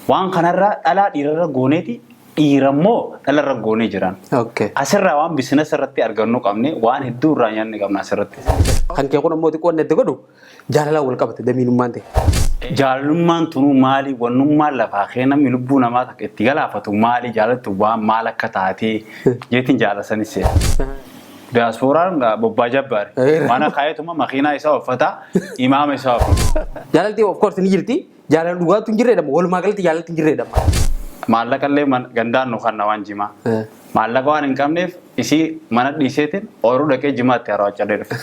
Waan kanarraa dhalaa dhiirarra gooneeti, dhiirammoo dhalarra goonee jiran. Asirraa waan business irratti argannu qabne, waan hedduu irraa nyaanni qabna asirratti. Kan kee kun ammoo xiqqoo inni adda godhu jaalalaan wal qabate damiinummaan ta'e. Jaalalummaan tunuu maali? Wannummaan lafaa kee namni lubbuu namaa takka itti galaafatu maali? Jaalaltu waan maal akka taatee jeetiin jaalasanis seera. Diyaaspooraan bobbaa jabbaare. Mana kaayetuma makiinaa isaa uffata, imaama isaa uffata. Jaalalti of course ni jirti. Jaalala dhugaatu hin jirreedha. Walumaa galatti jaalalti hin jirreedha. Maallaqa illee gandaan nu kanna waan jimaa. Maallaqa waan hin qabneef isii mana dhiiseetiin ooyiruu dhaqee jimaatti haroo accalee dhufe.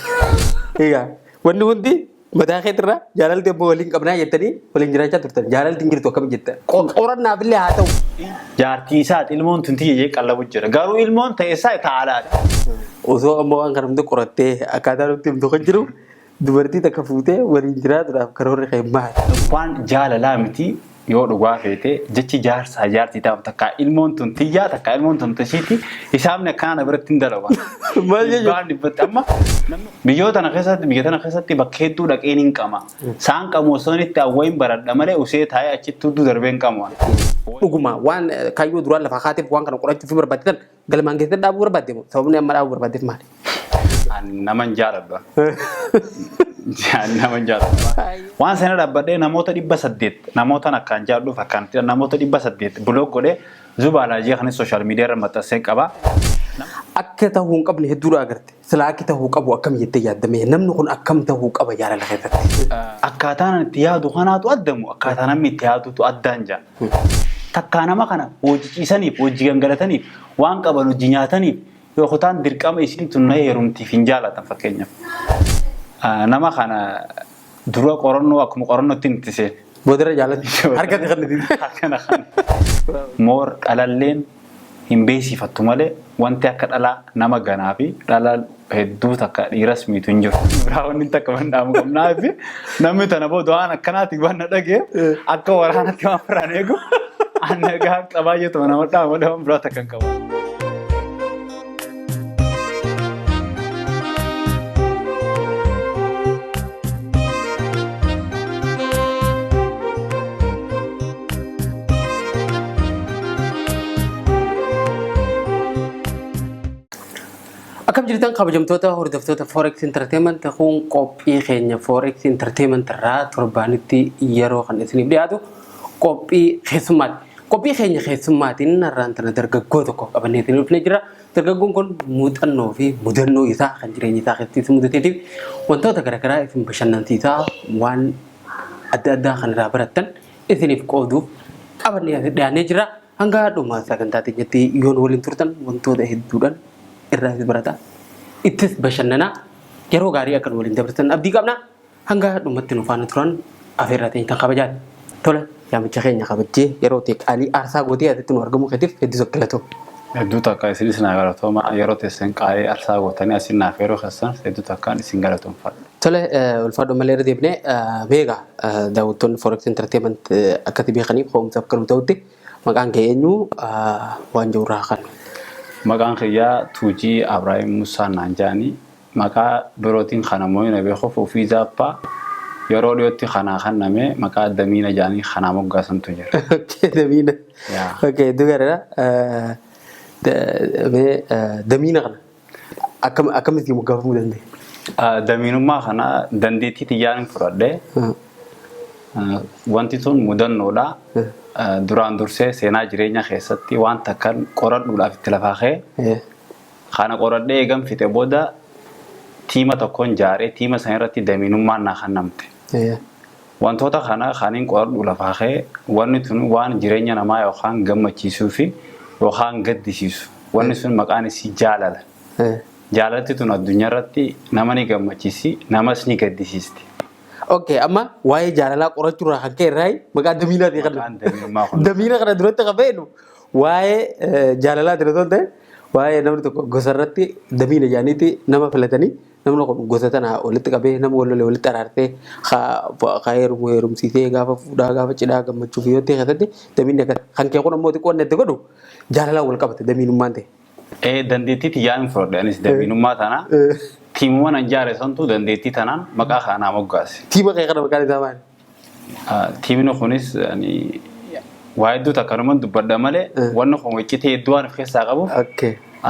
Egaa wanni hundi mataa keetirraa, jaalalti ammoo waliin qabnaa jettanii waliin jiraachaa turtan. Jaalalti hin jirtu akkam jetta? Qorannaaf illee haa ta'u. Jaartii isaati ilmoon tun tiyya jee qallabu jira. Garuu ilmoon ta'e isaa taalaati. Osoo amma waan kana hunda qorattee akkaataa nutti himtu kan jiru, dubartii takka fuutee waliin jiraatuudhaaf karoorri kee maali? Waan jaalalaa miti, yoo dhugaa feete jechi jaarsaa jaartii ta'u takka ilmoon tun tiyyaa, takka ilmoon tun tasiiti, hisaabni akkanaa na biratti hin dalagu. Maal jechuudha? Dhibbaan dhibbatti amma biyyoota tana keessatti, biyya tana keessatti bakka hedduu dhaqeen hin qama. Saan qamu osoo inni itti awwayin baradha malee usee taa'ee achitti hudduu darbee hin qamu. Dhuguma waan kaayyoo duraan lafaa kaateef waan kana qorachuuf barbaaddan galmaan keessatti dhaabuu barbaadde moo sababni amma dhaabuu barbaaddeef maali? Ani nama hin jaaladhu. Ani nama hin jaaladhu. Waan sana dhaabbadhee namoota 800, namoota akkaan jaalladhuuf akkaan namoota 800 block godhee zubaalaa jee kanis social media irra maxxansee qaba. Akka ta'uu hin qabne hedduudha agarte. Silaa akki ta'uu qabu akkam jettee yaaddame? Namni kun akkam ta'uu qaba jaalala keessatti? Akkaataan itti yaadu kanaatu addamu, akkaataa namni itti yaadutu addaan jaa. Takkaa nama kana hojii ciisaniif, hojii gangalataniif, waan qaban hojii nyaataniif yookaan dirqama isiin tun na heerumtiif hin jaalatan fakkeenyaaf. Nama kana dura qorannoo akkuma qorannootti itti seene. Boodarra jaalatti harkatti kan nuti. Akkana kana. Moor dhalalleen hin beeksifattu malee wanti akka dhalaa nama ganaa fi dhala hedduu takka dhiiras miitu hin jiru. Biraa wanni takka mandhaamu qabnaa fi namni tana booda waan akkanaati waan na dhagee akka waraanatti waan biraan eegu an nagaa qabaa jetuma nama dhaamu malee waan biraa takka hin qabu. Akkam jirtan, kabajamtoota hordoftoota Forex Entertainment? Kun qophii keenya Forex Entertainment irraa torbaanitti yeroo kan isiniif dhiyaatu qophii keessummaati. Qophii keenya keessummaatiin har'aan tana dargaggoo tokko qabannee isin dhufnee jira. Dargaggoon kun muuxannoo fi mudannoo isaa kan jireenya isaa keessatti isa mudateetiif wantoota garaagaraa isin bashannansiisaa, waan adda addaa kan irraa barattan isiniif qooduuf qabannee as dhiyaannee jira. Hanga dhuma sagantaa keenyatti yoon waliin turtan wantoota hedduudhaan irraa barata. Ittis bashannanaa yeroo gaarii akka nu waliin dabarsan abdii qabna. Hanga dhumatti nu faana turan afeerraa ta'e kan kabajaati. Tole, yaamicha keenya kabajjee yeroo ta'e qaalii aarsaa gootee asitti nu argamuu keetiif hedduu galatoo. Hedduu takka isinis naa galatooma, yeroo teessan qaalii aarsaa gootanii asin naaf yeroo keessan hedduu takkaan isin galatoomfadha. Tole, ulfaadhu malee irra deebinee meeqa daawwattoonni Forex Entertainment akkatti beekaniif ho'umsaaf kan ta'utti maqaan kee eenyu waan jiru irraa kan. Maqaan kiyyaa Tuujii Abrahaam Musaa naan jedhanii, maqaa birootiin kan namoonni na beekuuf ofii zaappaa yeroo dhiyootti kanaa kenname maqaa Damiina jedhanii kanaa moggaasantu jira. Damiina. Okay, hedduu gaariidha. Damiina kana akkam akkamitti moggaafamuu danda'e? Damiinummaa kana dandeettii xiyyaan hin fudhadhee, wanti tun mudannoodha. Duraan dursee seenaa jireenya keessatti waan takkan qoradhuudhaaf itti lafaa ka'e. Kana qoradhee eegan fixe booda tiima tokkoon jaaree, tiima sana irratti damiinummaan naa kennamte. Wantoota kana kaniin qoradhu lafaa ka'e, wanni tun waan jireenya namaa yookaan gammachiisuu fi yookaan gaddisiisu. Wanni sun maqaan isii jaalala. Jaalalti tun addunyaa irratti nama ni gammachiisi, namas ni gaddisiisti. Okay, amma waa'ee jaalalaa qorachuu irraa kan ka'e irraa maqaa damiinaa ta'e kana. Maqaan damiinummaa kun. Damiina kana duratti kan beeknu waa'ee jaalalaa ture osoo hin ta'in, waa'ee namni tokko gosa irratti damiina jedhaniiti nama filatanii, namni kun gosa tana walitti qabee nama wal lole walitti araarsee, haa heerumu heerumsiisee, gaafa fuudhaa, gaafa cidhaa gammachuu fi yoo ta'e keessatti damiinni akka kan kee kun ammoo xiqqoo inni itti godhu jaalalaan wal qabate damiinummaan ta'e. Ee, dandeettii tiyyaan hin fudhadhe anis damiinummaa tana. Tiimuma nan jaare santu dandeettii tanaan maqaa kanaa moggaase. Tiima kee kana maqaan isaa maali? Tiimni kunis Waa hedduu takkanuman dubbadha malee wanni kun iccitii hedduu waan of keessaa qabuuf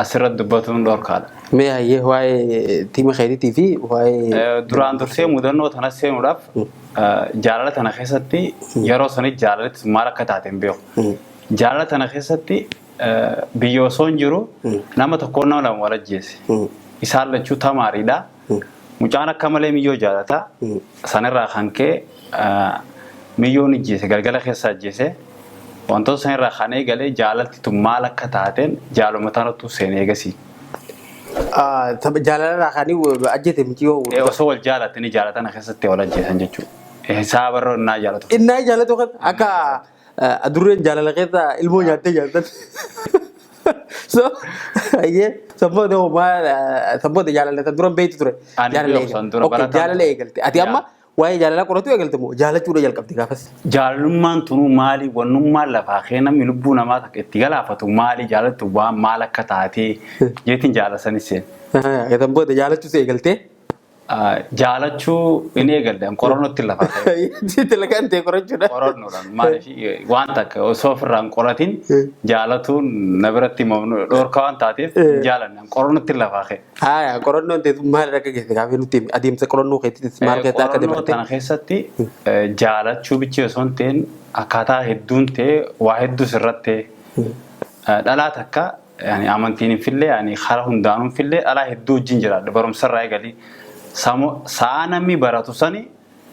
asirratti dubbatuun dhorkaadha. Mee hayyee, waa'ee tiima keetiitii fi waa'ee Duraan dursee mudannoo tana seenuudhaaf, jaalala tana keessatti yeroo sanitti jaalalli maal akka taate hin beeku. Jaalala tana keessatti biyya osoo hin jiru nama tokkoon nama lama wal ajjeese. Isaan lachuu tamaariidha. Mucaan akka malee miyyoo jaalata. Sanirraa kan ka'e miyyoon ijjeese, galgala keessa ajjeese. Wantoota sanirraa kan eegalee jaalalti tun maal akka taateen jaaluma tanattu seenee eegasii. Jaalala irraa kaanii ajjeete mucayyoo. Osoo wal jaalatanii jaalatana keessatti wal ajjeesan jechuudha. Isaa barroo innaa jaalatu. Innaa jaalatu kan akka adurreen jaalala keessa ilmoo nyaattee jaalatan. So hayyee, samboota homaa samboota jaalala tan dura beektu ture. Ani beeku san dura barataan. Jaalala eegalte. Ati amma waa'ee jaalalaa qoratu eegalte moo jaalachuudha jalqabde gaafas? Jaalalummaan tunuu maali? Wannummaan lafaa kee namni lubbuu namaa takka itti galaafatu maali? Jaalaltu waan maal akka taatee jeetiin jaalasanis seen. Samboota jaalachuus eegaltee. Jaalachuu hin eegalle, qorannootti lafaa ka'e. Dalagaan ta'e qorachuudha. Qorannoodhaan, maaliif waan takka osoo ofirraa hin qoratin jaalatuun na biratti dhorka waan taateef hin jaalanne, qorannootti lafaa ka'e. Haaya, qorannoon ta'e maal akka geesse gaafii nutti himi. Adeemsa qorannoo keettiis maal keessa akka Qorannoo dabarte. tana keessatti jaalachuu bichi osoo hin ta'in akkaataa hedduun ta'e, waa hedduu sirratti ta'e, dhalaa takka yani amantiin hin fillee, yani karaa hundaanuu hin fillee, dhalaa hedduu wajjin jiraadha barumsarraa eegalii. Sa'a namni baratu sani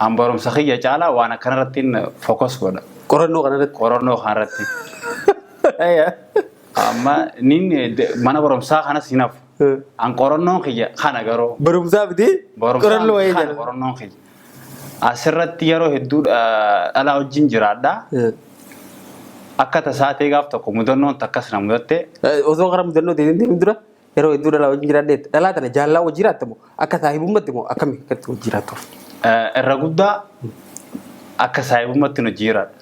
an barumsa kiyya caalaa waan akkanarratti focus godha. Qorannoo kanarratti. Qorannoo kanarratti. Amma nin mana barumsaa kanas hin hafu. An qorannoon kiyya kana garuu. Barumsaa miti. Qorannoo wayii kana jala. Qorannoon kiyya. Asirratti yeroo hedduu dhalaa wajjin jiraadha. Akka tasaa ta'e gaaf tokko mudannoon takkas na mudatte. Osoo karaa mudannoo ta'e deemin dura, yeroo hedduu dhalaa wajjin jiraadheet. Dhalaa tana jaalalaa wajjin jiraatta moo akka saahibummaatti moo akkami akkatti wajjin jiraattu? Irra guddaa akka saahibummaatti nu jiraadha.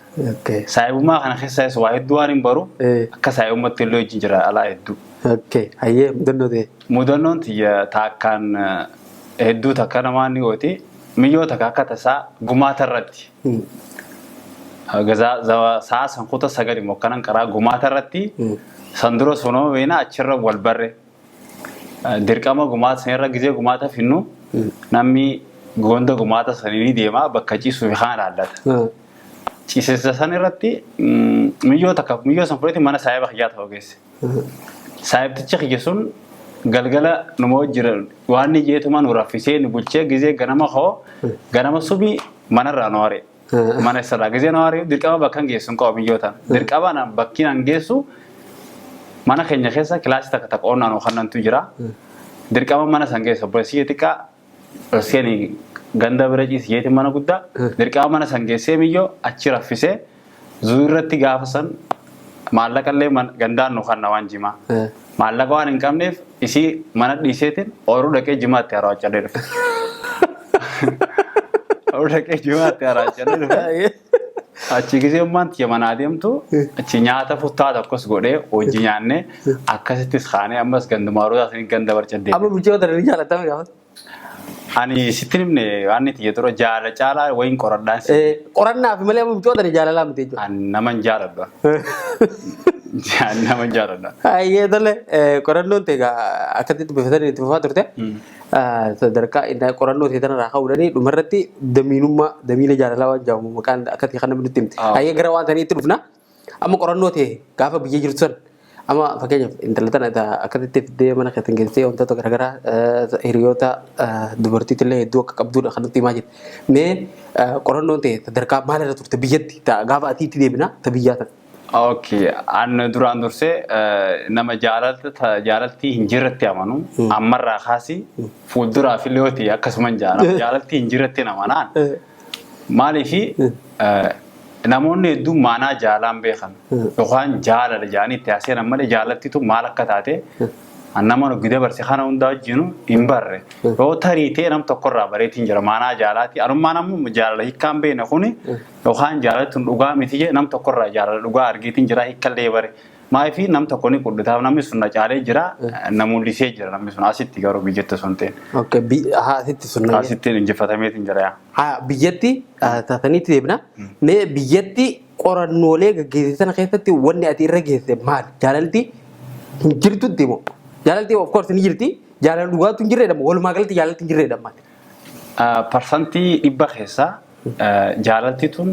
Saahibummaa kana keessas waa hedduu waan hin baru, akka saahibummaatti illee wajjin jira alaa hedduu. Okay. Hayyee, mudannoo ta'e. Mudannoon tiyya taakkaan hedduu takka namaan ni gooti. Miyyoo takka akka tasaa gumaata irratti. Sa'a san kuta sagali mokkanan karaa gumaata irratti san dura sonoo beena achirra wal barre. Dirqama gumaata sanirra gizee gumaata finnu namni gonda gumaata sanii ni deema, bakka ciisuu fi kaan ilaallata. Ciisisa san irratti miyyoo takka miyyoo san fudhate mana saahiba kiyyaa ta'uu geesse. Saahibtichi kiyya sun galgala numa wajjira waan ni jeetuma nu raffisee nu bulchee, gizee ganama hoo ganama subii manarraa nu hare. Mana isarraa gizee nu hare, dirqama bakka hin geessu hin qabu miyyoo tana. Dirqama na bakki nan geessu mana keenya keessa kilaasii takka takka onnaan kannantu jira. Dirqama mana san geessu, obboleessi xiqqaa ol seeni ganda bira ciisi jeetiin mana guddaa dirqama mana san geessee miyyoo achi raffisee zuu irratti gaafa san maallaqa illee gandaan nu kanna waan jimaa. Maallaqa waan hin qabneef isii mana dhiiseetiin ooyiruu dhaqee jimaatti haraa callee dhufe. Ooyiruu dhaqee jimaatti haraa callee dhufe. Achi gisee ummaan tiyya manaa deemtu achi nyaata futtaa tokkos godhee hojii nyaannee akkasittis kaanee ammas gandumaa roozaa sanii ganda barcadee. Amma mucayyoo tana ni jaalatama gaafas? Ani sitti himne, waan inni tiyya dura jaala caalaa wayiin qoradhaan si. Qorannaaf malee amma mucayyoo tana jaalalaa miti jechuudha. Ani nama hin jaaladhu. Ani nama hin jaaladhu. Hayyee, tole, qorannoon ta'e egaa akkasitti bifatanii itti fufaa turte. Sadarkaa inni qorannoo ta'e tanarraa ka'uudhaan dhumarratti damiinummaa damiina jaalalaa waan jedhamu maqaan akkasii kan namni nutti himte. Hayyee, gara waan sanii itti dhufna. Amma qorannoo ta'e gaafa biyya jirtu san, amma fakkeenyaaf intala tana akkasitti fiddee mana keessa geessee wantoota garaagaraa hiriyoota dubartiitillee hedduu akka qabdudha kan nutti himaa jirti. Mee qorannoon ta'e sadarkaa maalirra turte biyyatti gaafa atiitti deebina ta biyyaa sana? Okay, an duraan dursee nama jaalaltii hin jirretti amanu ammarraa kaasi fuulduraaf illee yoo ta'e akkasuma hin jaalatu. Jaalaltii hin jirretti amanaan. Maaliifi namoonni hedduun maanaa jaalaan beekan yookaan jaalala jedhanii itti haasa'an malee jaalattitu maal akka taate nama nu dabarse kana hundaa wajjinu hin barre. Yoo tarii ta'e nam tokkorraa bareetiin jira maanaa jaalaati. Anummaan ammoo jaalala hiikkaan beekne kuni yookaan jaalalli tun dhugaa miti jee nam tokkorraa jaalala dhugaa argeetiin jira, hiikkallee bare. Maaliif nam tokko ni qudhataaf, namni sun na caalee jira, na mul'isee jira namni sun asitti, garuu biyyatti osoo hin ta'in. Okay, haa asitti sun. Asitti injifatameetiin jira yaa. Haa, biyyatti taataniitti deebina. Mee biyyatti Qorannoolee gaggeesse sana keessatti wanni ati irra geesse maali? Jaalalti hin jirtutti moo? Jaalalti of course ni jirti. Jaalala dhugaatu hin jirredha moo? Walumaa galatti jaalalti hin jirredha maali? 100% keessaa jaalalti tun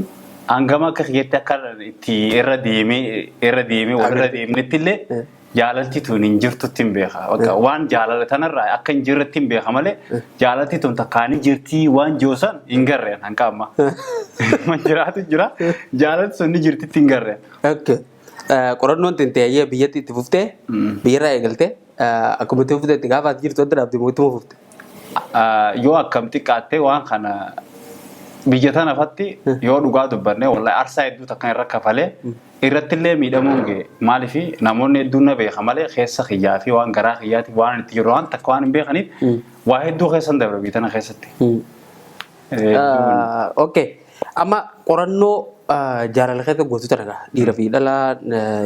hangam akka kiyyatti akka itti irra deemee walirra deemnetti illee jaalalti tun hin jirtutti hin beeka. Bakka waan jaalala tanarraa akka hin jirretti hin beeka malee jaalalti tun takkaanii jirtii waan joosan hin garreen hanga amma. Man jiraatu jira, jaalalti sun ni jirtitti hin garreen. Okay. Qorannoon tintee biyyatti itti fuftee, biyyarraa eegaltee, akkuma itti fufteetti gaafa ati jirtu adda dhaabde moo ittuma fufte? Yoo akkam xiqqaattee waan kana biyya tana fatti yoo dhugaa dubbanne, wallahi arsaa hedduu takka irra kafalee irrattillee miidhamuun ga'e. Maaliif? Namoonni hedduun na beeka malee keessa kiyyaa fi waan garaa kiyyaatiif waan itti jiru waan takka waan hin beekaniif waa hedduu keessan dabre biyya tana keessatti. Okay. Amma qorannoo jaalala keessa gootu tana gaa dhiira fi dhalaa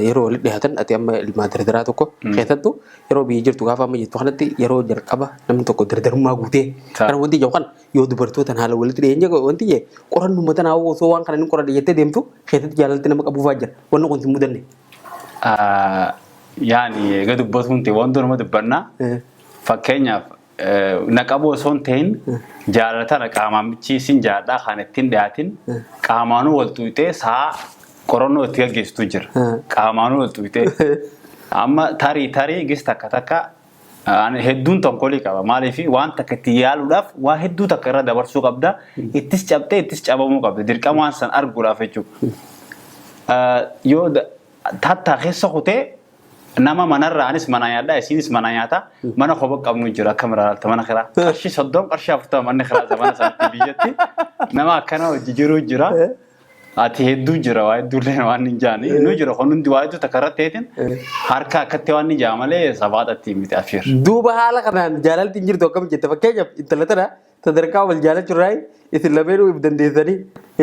yeroo walitti dhiyaatan, ati amma ilmaa dardaraa tokko keessattuu yeroo biyya jirtu gaafa amma jirtu kanatti yeroo jalqaba namni tokko dardarummaa guutee kana wanti jiru kana yoo dubartootaan haala walitti dhiyeenya wanti jee qorannuma tanaa osoo waan kana inni qoradhe jettee deemtu keessatti jaalalti nama qabuufaa jira. Wanni kun si mudanne. Yaani eega dubbatuun ta'e wanti nama dubbannaa, fakkeenyaaf na qabu osoo hin ta'in jaalala tana qaamaan michi isin jaalladhaa kan ittiin dhiyaatin qaamaanuu wal tuqxee sa'a qorannoo itti gaggeessitu jira. Qaamaanuu wal tuqxee. Amma tarii tarii gis takka takka ani hedduun tonkolii qaba. Maaliif? Waan takka itti yaaluudhaaf waa hedduu takka irra dabarsuu qabda. Ittis cabxee ittis cabamuu qabda. Dirqama waan san arguudhaaf jechuudha. Yoo tattaa keessa kutee nama manarraa anis mana nyaadhaa, isinis mana nyaata, mana kopha qabnu jira. Akka miraalta mana kiraa qarshii 30, qarshii 40 manni kiraa zamana sanatti biyyatti nama akkana hojii jiru jira. Ati hedduu jira, waa hedduullee waan hin jaani nu jira. Kun hundi waa hedduu takka irratti ta'eetiin harka akkatti waan ni jaa malee sabaadhatti miti afir. Duuba haala kanaan jaalalti hin jirtu akkam jette? Fakkeenyaaf intala tana sadarkaa wal jaalachuurraa isin lameenuu if dandeessanii,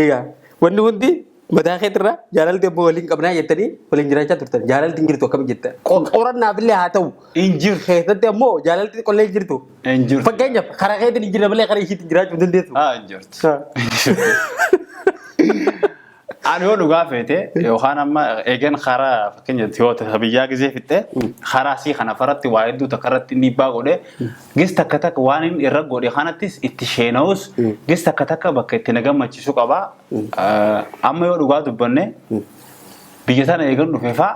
egaa wanni hundi mataa keetirraa, jaalalti ammoo waliin qabnaa jettanii waliin jiraachaa turtan, jaalalti hin jirtu akkam jette? Qorannaaf illee haa ta'u. Hin jirtu. Keessatti ammoo jaalalti qollee hin jirtu. Hin jirtu. Fakkeenyaaf karaa keetiin hin jirre malee karaa ishiitiin jiraachuu hin dandeessu. Haa, hin jirtu. Ani yoo dhugaa feete yookaan amma eegan karaa fakkeenya yoo biyyaa gizee fixxe karaa sii kana faratti waa hedduu takka irratti dhiibbaa godhe, gis takka takka waan inni irra godhe kanattis itti sheena'us, gis takka takka bakka itti na gammachiisu qaba. Amma yoo dhugaa dubbanne biyya tana eegan dhufe faa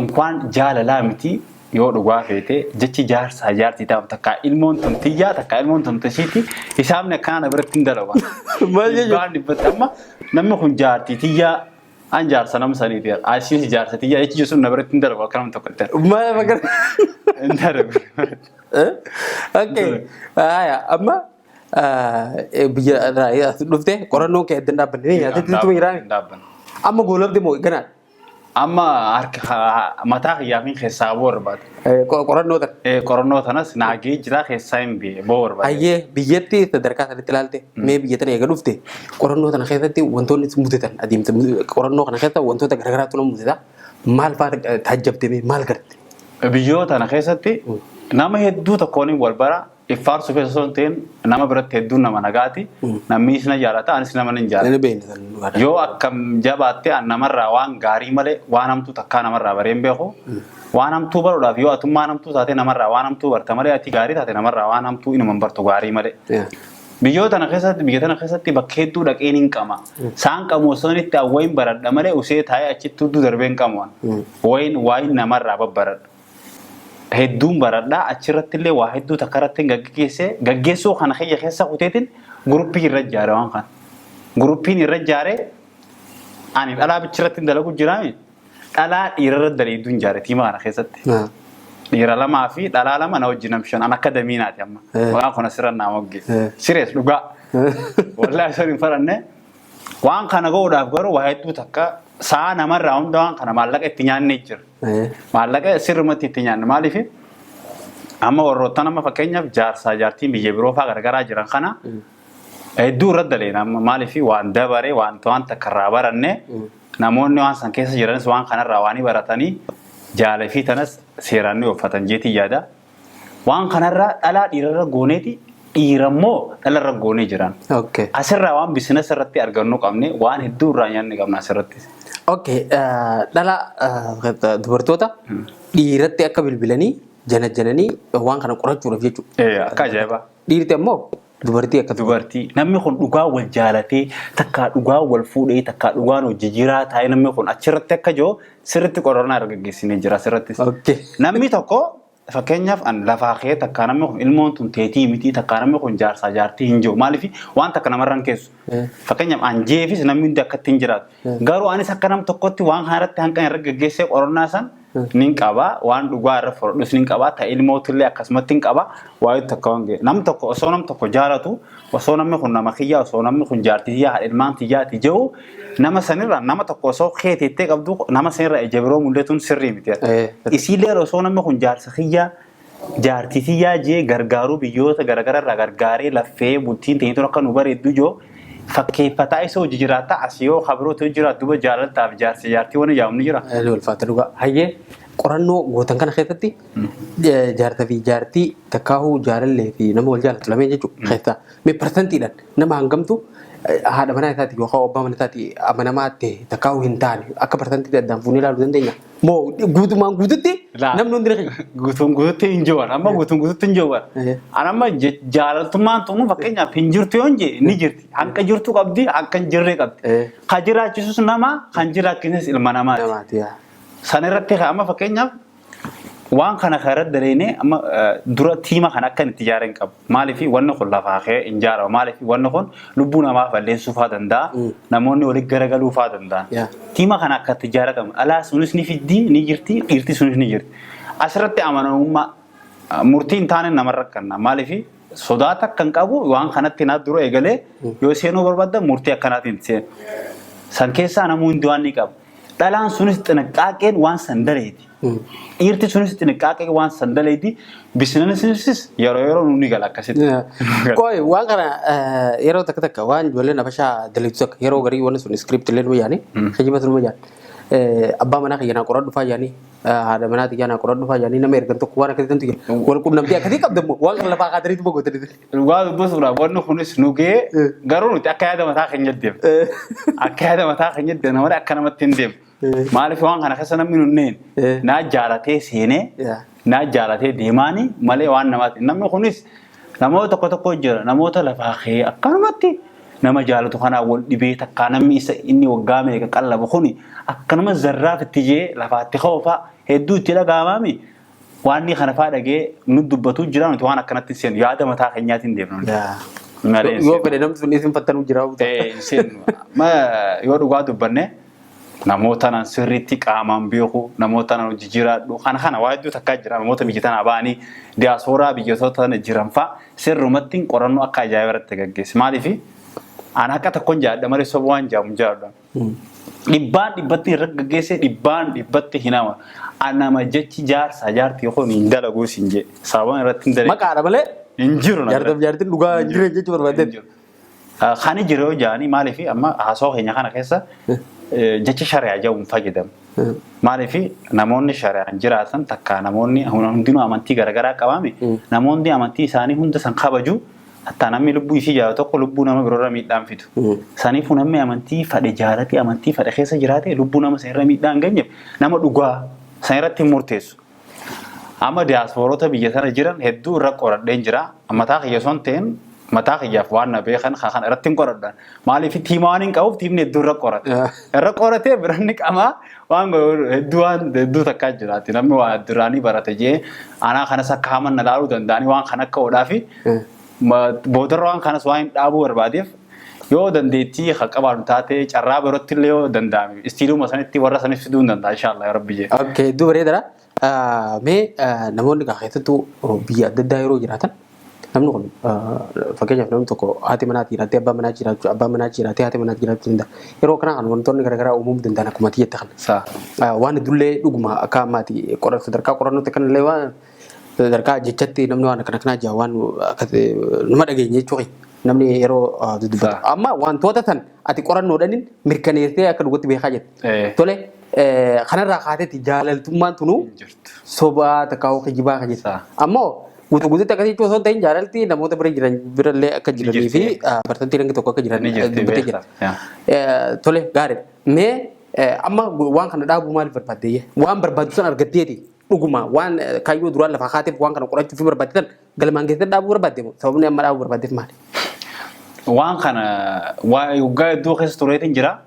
inkwaan jaalalaa miti. Yoo dhugaa feete jechi jaarsaa jaartii ta'u takka ilmoon tun tiyyaa takka ilmoon tun tisiiti hisaabni akkanaa na biratti hin dalagu. Maal jechuudha? Dhibbaan dhibbatti amma namni kun jaartii tiyyaa, an jaarsa nama saniiti, asiis jaarsa tiyyaa jechi sun na biratti hin dalagu akka nama tokkotti. Maal fakkaata? Hin dalagu. Okay. Haya, amma biyya irraa as dhufte qorannoon kee adda hin dhaabbanne ni nyaatatti tuma jiraame. Hin dhaabbanne. Amma goolabde moo ganaa? Amma harka mataa kiyyaafin keessaa boo barbaada. Qorannoo tana. Qorannoo tanas naagee jira, keessaa hin bee boo barbaada. Hayyee, biyyatti sadarkaa sanatti ilaalte, mee biyya tana eega dhufte qorannoo tana keessatti wantoonni si mudatan, adeemsa qorannoo kana keessa wantoota garaagaraatu nama mudata, maal fa'aa taajjabde, mee maal garte? Biyyoota tana keessatti nama hedduu tokkoon wal bara iffaarsuu keessa osoo hin ta'in nama biratti hedduun nama nagaati. Namni na jaalata, anis nama nan jaalata. Nani beekna san dhugaadha. Yoo akkam jabaatte an namarraa waan gaarii malee waan hamtuu takkaa namarraa baree hin beeku. Waan hamtuu baruudhaaf yoo atummaan hamtuu taate namarraa waan hamtuu barta malee ati gaarii taate namarraa waan hamtuu inuma hin bartu gaarii malee. Biyyoota tana keessatti, biyya tana keessatti bakka hedduu dhaqeen hin qama. Saan qamu osoo inni itti awwayin baradha malee usee taa'ee achitti hudduu darbee hin qamu. Wayin wayin namarraa babbaradha. Hedduun baradhaa, achirratti illee waa hedduu takka irratti gaggeessee gaggeessuu kana kiyya keessa kuteetiin guruppii irra ijaare waan kana. Guruppiin irra ijaare ani dhalaa bichirratti dalagu jiraami. Dhalaa dhiirarra daleedduun ijaare tiima kana keessatti. Dhiira lamaa fi dhalaa lama na wajjin namshan an akka damiinaati amma. Maqaan kun asirra naa moggee. Sirees dhugaa. Wallaahi osoo hin faranne waan kana godhuudhaaf garuu waa hedduu takka sa'a namarraa hunda waan kana maallaqa itti nyaannee jira. Maallaqa sirrumatti itti nyaanne. Maaliif? Amma warroottan amma fakkeenyaaf jaarsaa jaartiin biyya biroo fa'aa garagaraa jiran kana hedduu irra daleena amma. Maaliif? Waan dabare waan waan takka irraa baranne, namoonni waan san keessa jiranis waan kanarraa waan baratanii jaala fi tanas seeraan ni uffatan jeetii yaada. Waan kanarraa dhalaa dhiirarra gooneeti. Dhiira immoo dhalarra goonee jiran. Asirraa waan business irratti argannu qabne, waan hedduu irraa nyaanni qabna asirratti. Okay. Dhala dubartoota dhiiratti akka bilbilanii janajjananii waan kana qorachuudhaaf jechuudha. Akka ajaa'ibaa. Dhiirti ammoo dubartii akka Dubartii namni kun dhugaa wal jaalatee, takkaa dhugaa wal fuudhee, takkaa dhugaan hojii jiraa taa'ee, namni kun achirratti akka jiru sirriitti qorannaa argaggeessinee jira asirrattis. Namni tokko, fakkeenyaaf, an lafaa kee takkaa namni kun ilmoon tun teetii miti, takkaa namni kun jaarsaa jaartii hin jiru, maaliif waan takka namarra hin keessu. Fakkeenyaaf, an jeefis namni hundi akkatti hin jiraatu. Garuu anis akka nam tokkotti waan kana irratti hanqina irra gaggeessee qorannaa san nin qaba, waan dhugaa irra fudhadhus nin qaba, ta ilmootillee akkasumatti hin qaba. Waa'ee takka waan ga'e nam tokko osoo nam tokko jaalatu, osoo namni kun nama kiyyaa, osoo namni kun jaartii tiyyaa, haadha ilmaan tiyyaati jiru, nama sanirra nama tokko osoo keeteettee qabdu, nama sanirra ija biroo mul'atuun sirrii miti. Isiillee osoo namni kun jaarsa kiyyaa, jaartii tiyyaa jee gargaaruu, biyyoota garaagaraa irraa gargaaree laffee bultiin ta'ee akka nu bareeddu joo fakkeeffataa isa hojii jiraata, asii yoo kabirootu jiraatu, duba jaalaltaaf jaarsi jaartii wani jaamu ni jira. Ni ulfaata dhugaa. Hayyee, qorannoo gootan kana keessatti jaartaa fi jaartii, takkaahuu jaalallee fi nama wal jaalatu lameen jechuudha. Keessaa mee parsantiidhaan nama hangamtu haadha manaa isaati yookaan abbaa manaa isaati amanamaa ta'e takkaahuu hin taane, akka parsantiitti addaan fuunee ilaaluu dandeenya? Moo guutumaan guututti namni hundi ni kiyya? Guutuun guututti hin jiran. Amma guutuun guututti hin jiran. An amma jaalaltummaan tunu fakkeenyaaf hin jirtu yoon jee, ni jirti. Hanqa jirtu qabdi, hanqa hin jirre qabdi. Kan jiraachisus nama, kan jiraachisus ilma namaati. Namaati yaa. San irratti amma fakkeenyaaf waan kana kan irratti daleene, amma dura tiima kana akka itti ijaaree hin qabu. Maaliif wanni kun lafaa ka'ee hin ijaaramu? Maaliif wanni kun lubbuu namaa balleessuu fa'aa danda'a? Namoonni walitti garagaluu fa'aa danda'an. Tiima kana akka itti ijaaree qabu. Alaa sunis ni fiddi, ni jirti, dhiirti sunis ni jirti. Asirratti amanamummaa murtii hin taane namarra rakkanna. Maaliif sodaata akka hin qabu, waan kanatti naa dura eegalee yoo seenuu barbaadda murtii akkanaatiin seenu. San keessaa namuu hundi waan ni qaba. Dhalaan sunis xiniqqaaqeen waan san daleeti. Dhiirti sunis xiniqqaaqee waan san daleeti. Businessinis yeroo yeroo nu ni gala akkasitti. Qoy, waan kana yeroo takka takka waan ijoolleen Habashaa dalagu takka, yeroo garii wanni sun script illee numa yaani, kijiba sun numa yaani. Abbaa manaa kiyya naa qoradhu faa yaani, haadha manaa tiyya naa qoradhu faa yaani, nama ergan tokko waan akkasii tantu jira. Wal qunnamtii akkasii qabda immoo waan kana lafaa kaataniitu boqotanii. Dhugaa dubbisuudhaaf wanni kunis nu ga'ee, garuu nuti akka yaada mataa keenyatti deemna. Akka yaada mataa keenyatti deemna malee akka namatti hin deemnu. Maaliif waan kana keessa namni nunneen naa jaalatee seenee naa jaalatee deemaanii malee waan namaati. Namni kunis namoota tokko tokko jira, namoota lafaa ka'ee akkanumatti nama jaalatu kanaa wal dhibee, takkaa namni isa inni waggaa meeqa qallabu kuni akkanuma zarraaf itti jee lafaatti ka'u fa'a hedduu itti dhaga'amaami. Waan inni kana fa'aa dhagee nu dubbatu jira, nuti waan akkanatti hin seenu, yaada mataa keenyaatiin deemna nuti. Malee hin Yoo seenu. fedhe namni sun isin fattanuu jira. Hin seenu. Yoo dhugaa dubbanne, namoota nan sirriitti qaamaan beeku, namoota nan hojii jiraadhu, kana kana waa hedduu takkaa jira, namoota biyya tanaa ba'anii diyaaspooraa biyyoota tana jiran fa'a sirrumatti qorannoo akka ajaa'iba irratti gaggeesse. Maaliif an akka tokkoon jaadha malee soba waan jaamu jaadha. Dhibbaan dhibbatti irra gaggeesse, dhibbaan dhibbatti hin amanu. An nama jechi jaarsaa jaartii kun hin dalaguu siin jee. Sababa irratti hin dalagu. Maqaadha malee Hin jiru na jaartaaf biratti. jaartiin dhugaa hin jirre jechuu Hin barbaaddeet. jiru. Kan jiru yoo jaanii, maaliif amma haasawaa keenya kana keessa jecha shari'aa jedhamu hin fayyadamu. Maaliif namoonni shari'aan jiraatan, takka namoonni hundinuu amantii garaagaraa qabaame, namoonni amantii isaanii hunda san kabaju, hattaa namni lubbuu isii jaalatu tokko lubbuu nama biroorra miidhaan fidu. Saniifuu namni amantii fadhe jaalate, amantii fadhe keessa jiraate, lubbuu nama sanirra miidhaan hin geenyeef nama dhugaa san irratti hin murteessu. Amma diyaaspoorota biyya sana jiran hedduu irra qoradheen jira. Mataa kiyya osoo hin ta'in, mataa kiyyaaf waan na beekan kan irratti hin qoradhan. Maaliif tiima waan hin qabuuf tiimni hedduu irra qorata. Irra qoratee biranni qamaa waan hedduu, waan hedduu takkaa jiraati. Namni waa duraanii barate jee anaa kanas akka haman na laaluu danda'anii waan kan akka oodhaa fi boodarra waan kanas waan hin dhaabuu barbaadeef, yoo dandeettii kan qabaatu taate, carraa birootti illee yoo danda'ame istiiluma sanitti warra sanis fiduu hin danda'a, inshallah yaa rabbi jee. Okay, hedduu bareedaadha. Mee namoonni gaa keessattuu biyya adda addaa yeroo jiraatan, namni kun, fakkeenyaaf, namni tokko haati manaa jiraatee abbaa manaa jiraachuu, abbaa manaa jiraatee haati manaa jiraachuu danda'a. Yeroo kana kan wantoonni garaagaraa uumamuu danda'an akkuma ati jette kana. Waan hedduullee dhuguma akka ammaati sadarkaa qorannootti kanallee waan sadarkaa jechatti namni waan akkana kanaa jira, waan nama dhageenya jechuudha. Namni yeroo dubbatu. Amma wantoota tan ati qorannoodhaan mirkaneessitee akka dhugatti beekaa jette. Tole, kanarraa kaateeti jaalaltummaan tunuu Jirtu. Sobaa takkaa kijibaa kan jettu. Ammoo Guutuu guutuutti akkasii jechuun osoo hin ta'in jaalalti namoota bira jiran birallee akka jiranii fi parsantii hangi tokko akka jiran Ni jirti dubbatee jira. beekta. Tole, gaariidha. Mee amma waan kana dhaabuu maaliif barbaadde? Waan barbaaddu san argatteeti dhuguma waan kaayyoo duraan lafaa kaateef waan kana qorachuuf barbaadde san galmaan keessatti dhaabuu barbaadde moo sababni amma dhaabuu barbaaddeef maali? Waan kana waggaa hedduu keessa tureetiin jira.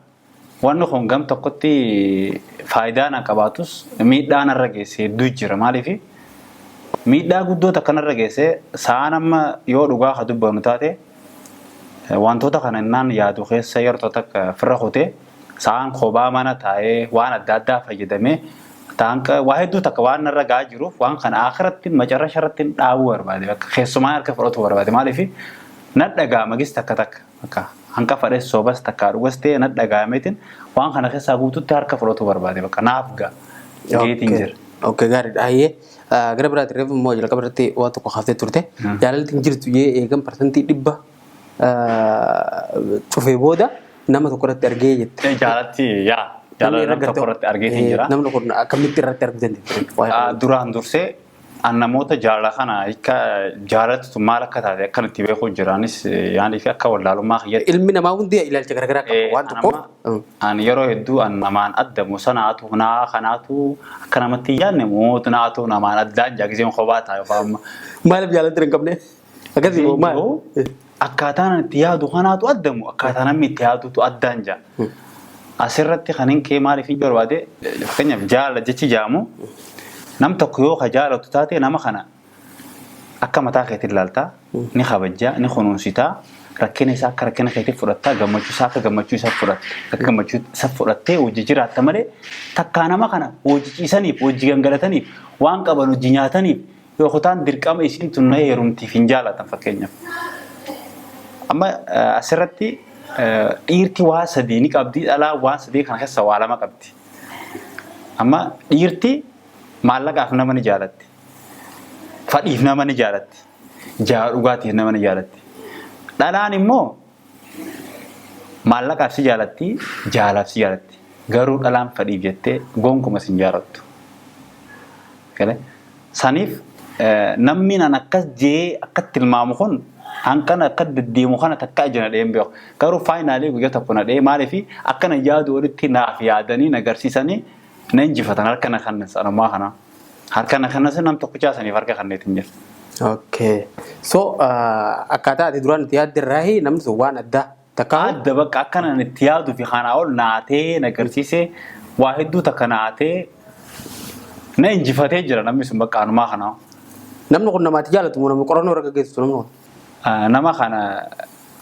Wanni kun gam tokkotti faayidaa na qabaatus miidhaa narra geesse hedduu jira. Maaliif miidhaa guddoo takka narra geesse? Sa'aan amma yoo dhugaa ka dubbannu taate, wantoota kana innaan yaadu keessa yeroo takka firra kutee sa'aan kophaa mana taa'ee waan adda addaa fayyadamee ta'an waa hedduu takka waan narra gahaa jiruuf, waan kana akhiratti macarrasha irratti dhaabuu barbaade, bakka keessumaa harka fudhatu barbaade. Maaliif na dhaga'ama gis takka takka bakka hanqa fadhes soobas takka dhugas ta'e na dhaga'ameetiin waan kana keessaa guututti harka fudhatu barbaade, bakka naaf ga'a geetiin jira. Okay, gaariidha. Hayyee, gara biraatti reefu immoo jalqaba irratti waan tokko kaaftee turte. Jaalalti hin jirtu yee eegan 100% cufee booda nama tokko irratti argee jette. Jaalatti yaa jaalala nama tokko irratti argeetiin jira. Namni kun akkamitti irratti arguu dandeesse? Duraan dursee an namoota jaalala kana hiika jaalalatu maal akka taate akkan itti beekuu jiraanis yaanii fi akka wallaalummaa kiyyatti. Ilmi namaa hundi ilaalcha garaagaraa qaba waan tokkoof. An yeroo hedduu an namaan addamu sanaatu naa kanaatu akka namatti hin yaadne mootu naatu namaan addaan jaagiseen kophaa taa'e amma. Maaliif jaalalti hin qabne? Akkasii moo maal? Akkaataan ani itti yaadu kanaatu addamu akkaataa namni itti yaadutu addaan jaa. Asirratti kan hin kee maaliif hin barbaade, fakkeenyaaf jaalala jechi jaamu, nam tokko yoo ka jaalatu taate nama kana akka mataa keetiin ilaaltaa, ni kabajjaa, ni kunuunsitaa, rakkina isaa akka rakkina keetiin fudhattaa, gammachuu isaa akka gammachuu isaa fudhatta, akka gammachuu isa fudhattee hojii jiraatta malee takkaa nama kana hojii ciisaniif, hojii gangalataniif, waan qaban hojii nyaataniif yoo kutaan dirqama isiin tun na heerumtiif hin jaalatan fakkeenyaaf. Amma asirratti dhiirti waa sadii ni qabdi, dhalaa waan sadii kana keessa waa lama qabdi. Amma dhiirti maallaqaaf nama ni jaalatti. Fadhiif nama ni jaalatti. Jaalala dhugaatiif nama ni jaalatti. Dhalaan immoo maallaqaaf si jaalatti, jaalaaf si jaalatti. Garuu dhalaan fadhiif jettee gonkuma si hin jaalattu. Saniif namni nan akkas jee akka tilmaamu kun hanqana akka deddeemu kana takka ija na dheen beeku. Garuu finally guyyaa tokko na dhee. Maaliif akka na yaadu walitti naaf yaadanii na agarsiisanii na injifatan, harka na kannan sanumaa kana. Harka na kannas nam tokkichaa saniif harka kanneetiin jira. Okay. So akkaataa ati duraan itti yaadde irraa namni sun waan addaa takka. Adda, bakka akka nan itti yaaduu fi kanaa ol naatee na agarsiisee, waa hedduu takka naatee na injifatee jira namni sun, bakka anumaa kanaa. Namni kun namaatti jaalatu moo nama qorannoo irra gaggeessu namni kun? Nama kana